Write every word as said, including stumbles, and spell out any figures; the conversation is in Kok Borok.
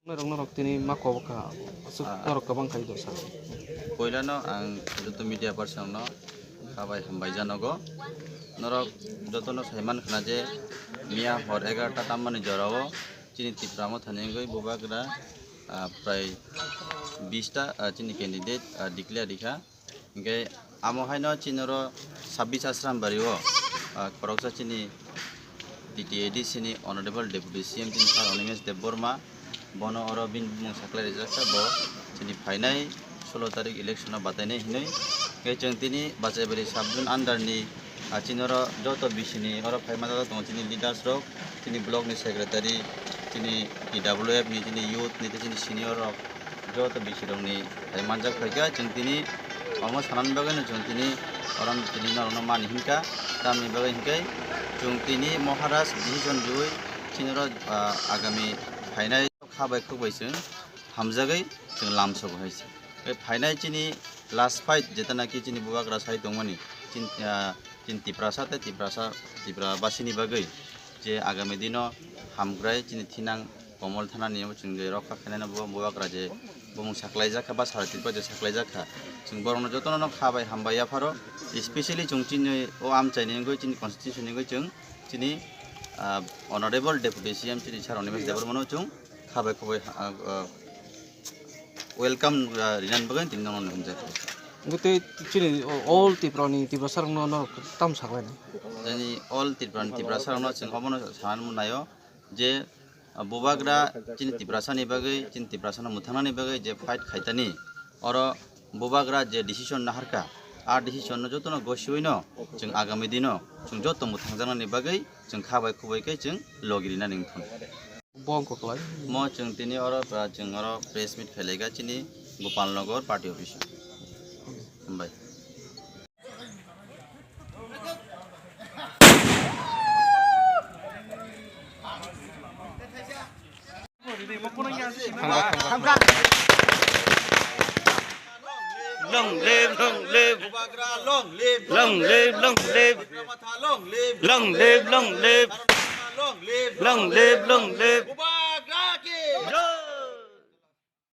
Norok, norok tini ma kobok kha, aswk norok kwbang khai dosa. Poilano ang joto media person no kha bai hambai janogo. Norok jotono sai man khna je miya hor egarta tammani jorao chini Tipra Motha ni wngwi bubagra, ah, prai bish ta, ah, chini candidate, ah, declare rikha. Hingke amo haino chini oro sabbish Asrambari o, ah, khoroksa chini T T A D C ni Honorable Deputy C M chini Sir Animesh Debbarma, bono oro bini bumung saklai rijak kha, bo chini phainai solo tarik election o batainai hinui. Hingke chwng tini Bachaibari sub zone under ni, ah, chini oro joto B C ni oro phai manjak tongo chini leaders rok, chini block ni secretary, chini T W F ni, chini youth ni, tei chini senior rok. Joto bisirokni hai manjak phaikha, chwng tini omo sanani bagwino chwng tini oro tini norokno mani hinkha, tamni bagwi hinkhe chwng tini Maharaj decision riui chini oro, ah, agami phainai kha bai khuk bai chwng hamjagwi chwng lamsogo hai se. Tei phainai chini last fight jeta naki chini bubagra sai tongmani chin-, ah, chini Tiprasa tei Tiprasa, Tipra basini bagwi je agami dino hamkrai chini thinang Komol thanani omo chwng je rokha khainai bo bubagra je bumung saklaijak kha ba sara Tripura je saklaijak kha. Chwng borokno jotono no kha bai hambai yapharo, especially chwng chini o amchaini wngwi chini constitution ni wngwi chwng chini, ah, Honorable Deputy C M chini Sir Animesh Debbarmano chwng kha bai khoboi, ah, ah, welcome, ah, rinani bagwi tini nono hwnjak. Wngwi tei chini all Tripura ni Tiprasa rokno norok tam saklainai. Chini all Tripura ni Tiprasa rokno chwng obono sanani naio. Je, ah, bubagra chini Tiprasani bagwi, chini Tiprasano mwthangnani bagwi je fight khaitani, oro bubagra je decision naharkha, a decision no jotono gosiwino chwng agami dino chwng joto mwthangjaknani bagwi chwng kha bai khubui khe chwng logi rinani wngthun. Bo wngkha kwlai. Mo chwng tini oro, ah, chwng oro press meet khailaikha chini Gopalnagar party office o. Hambai. Long live, long live. Long live, long live. Long live, long live. Long live, long live.